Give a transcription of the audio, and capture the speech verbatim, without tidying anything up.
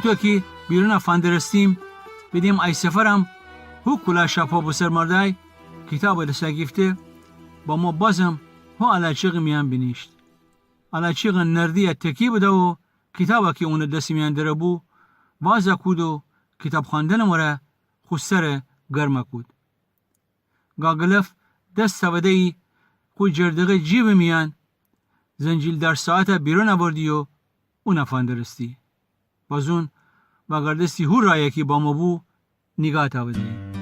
تو کی بیرونَ فندرستیم، بیدیم ای سفرم هو کولاشَ پا بوسر مردأی، کیتابَ دسَ گیفته، بامو بازم هو الأچیقٚ میأن بینیشت. الأچیقٚ نرده‌یَ تکیه بده و کیتابَ کی اونٚ دسٚ میأن دره‌بو وازَ کود و کیتاب خوأندنٚ وره خو سرَ گرمَ کود. گاگلف دس تأوده‌یی خو جردقه جیبٚ میأن، زنجیلدار ساعتَ بیرون أوردی و اونَ فندرستی. بازون وأگردستی هو رأیَ کی بامو بو نیگاه تأوده‌یی.